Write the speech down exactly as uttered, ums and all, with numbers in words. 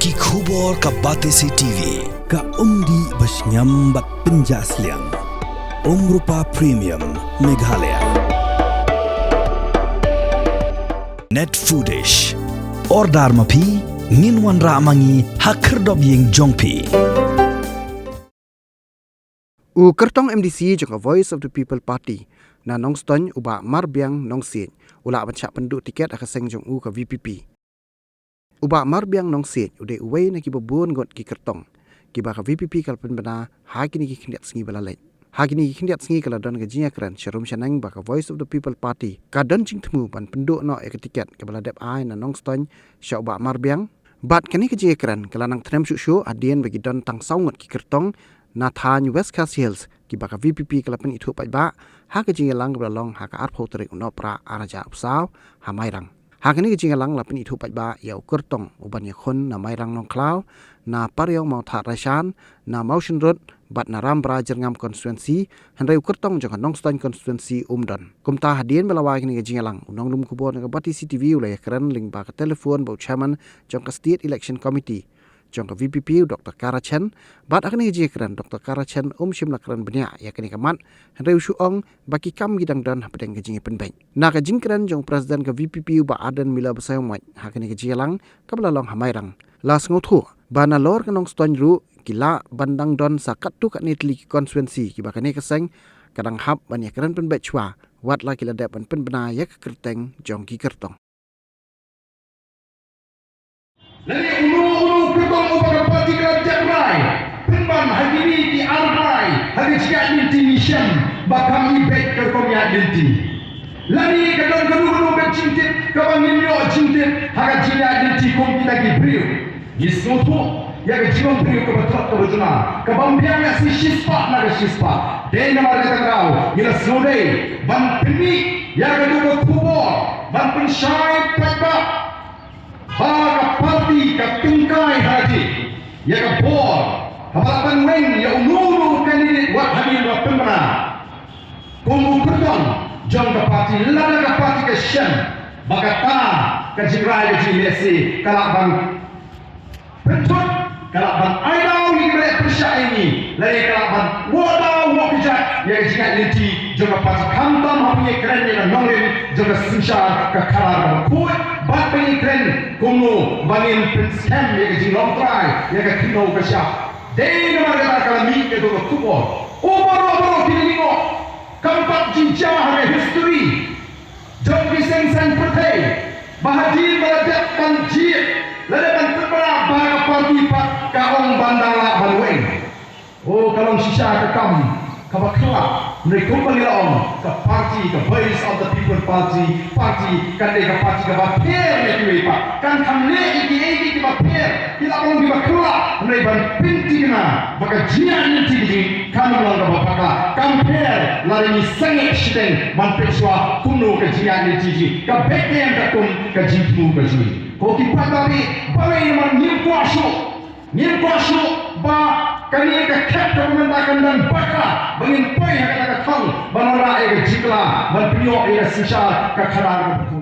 Ki khubor ka Batesi T V. Ka umdih ba shngiam bad pynjah sliang. Umrupa Premium Meghalaya. Net Foodish. Order ma phi, ngin wanrah ma ngi ha khyrdop ïing jong phi. U kyrtong M D C jong ka Voice of the People Party na Nongstoiñ, u Bah Marbiang Nongsiej, u lah ban shah pynduh tiket ha ka seng jong u ka V P P. U Bah Marbiang Nongsiej u dei uwei na kiba bun ngut ki kyrtong kiba ka V P P ka la pynbna ha kine ki khyndiat sngi ba la leit. Ha kine ki khyndiat sngi ka la don ka jingïakren sharum shaneng ba ka Voice of the People Party ka don jingthmu ban pynduh noh ïa ka tiket kaba la dep ai na Nongstoiñ sha u Bah Marbiang. Bad kane ka jingïakren ka la nang thnem shuh shuh hadien ba ki don tang saw ngut ki kyrtong na thaiñ West Khasi Hills kiba ka V P P ka la pynithuh paidbah ha ka jingïalang kaba la long ha ka arphew tarik u Nohprah ar hajar arphew saw ha Mairang. Ha kane ka jingïalang la pynithuh paidbah ïa u kyrtong u ban ïakhun na Mairang Nongkhlaw, na Pariaw Mawthadraishan, na Mawshynrut bad na Rambra Jyrngam constituency, hynrei u kyrtong jong ka Nongstoiñ constituency um don. Kumta hadien ba la wai kane ka jingïalang, u nongdum khubor na ka Batesi T V u la ïakren lyngba ka telephone bad u chairman jong ka State Election Committee jong ka V P P, u Doctor Kara Chen, bad ha kane ka jingïakren Doctor Kara Chen um shym la kren bniah ïa kane ka mat, hynrei u shu ong ba ki kam ki dang don hapdeng ka jingïapynbeit. Na ka jingkren jong u President ka V P P u Bah Ardent Miller Basaiawmoit ha kane ka jingïalang kaba la long ha Mairang, la sngewthuh ba nalor ka Nongstoiñ ruh ki lah ban dang don sa katto katne tylli ki constituency kiba kane ka seng ka dang hap ban ïakren pynbeit shuwa, wat la ki la dep ban pynbna ïa ka kyrteng jong ki kyrtong. Lane uno uno u kyrtong uba ka party ka la dep rai pynban ha kine ki ar bnai ha ka jingïaid lynti, ngi shem ba kam i beit ka rukom ïaid lynti. Lane ka don kano kano ka jingtip kaba ngim ïoh jingtip ha ka jingïaid lynti kum kita ki briew. Ngi sngewthuh ïa ka jinglong briew kaba tlot kaba juna, kaba ym biang ïa shi shispah na ka shispah. Dei namar kata ka daw ngi la sngewdei ban pynmih ïa kata ka khubor ban pynshai paidbah ba ka party ka tyngkai ha ka jingïa ka bor haba la pynweng ïa uno uno u candidate wat hadien ba pynbna kum u kyrtong jong ka party, lada ka party ka shem ba kata ka jingrai ka jinglehse ka lah ban pynthut, ka lah ban ai daw ïa ki ba leh pyrshah ïa ngi, lane ka lah ban wad daw wad kjat ïa ka jingïaid lynti jong ka party, khamtam haba ngi kren ïa ka nongrim jong ka synshar ka khadar kaba khuid, bad ba ngi kren kumno ba ngin pynskhem ïa ka jinglong trai ïa ka khyndew ka shyiap. Dei namar kata ka la mih kato ka khubor. O baroh baroh ki lyngngoh, kam pat jingjia ha ka history jong ki seng saiñ pyrthei ba hadien ba la dep ban jied, la dep ban pynbna ba ka party pat ka ong ban dang lah ban weng. O, ka long shisha ka kam kaba khlad, hynrei kumba ngi la ong, ka party, ka Voice of the People Party, party kan dei ka party kaba pher na kiwei pat, kan kham leh ïa kiei kiei kiba pher, ki lah ban long kiba khlad, hynrei ban pynthikna ba ka jingïaid lynti ka jong ngi kan ym long kaba bakla, kam pher lada ngi sangeh shiteng ban peit shuwa kumno ka jingïaid lynti ka jong ngi ka beit ne em katkum ka jingthmu ka jong ngi. Ko ki paidbah, balei namar ngim kwah shuh, ngim kwah shuh ba kane ka khep kaba mynta kan dang bakla ba ngin poi ha kata ka thong ban wanrah ïa ka jingkylla ban pynïoh ïa ka synshar ka khadar kaba khuid.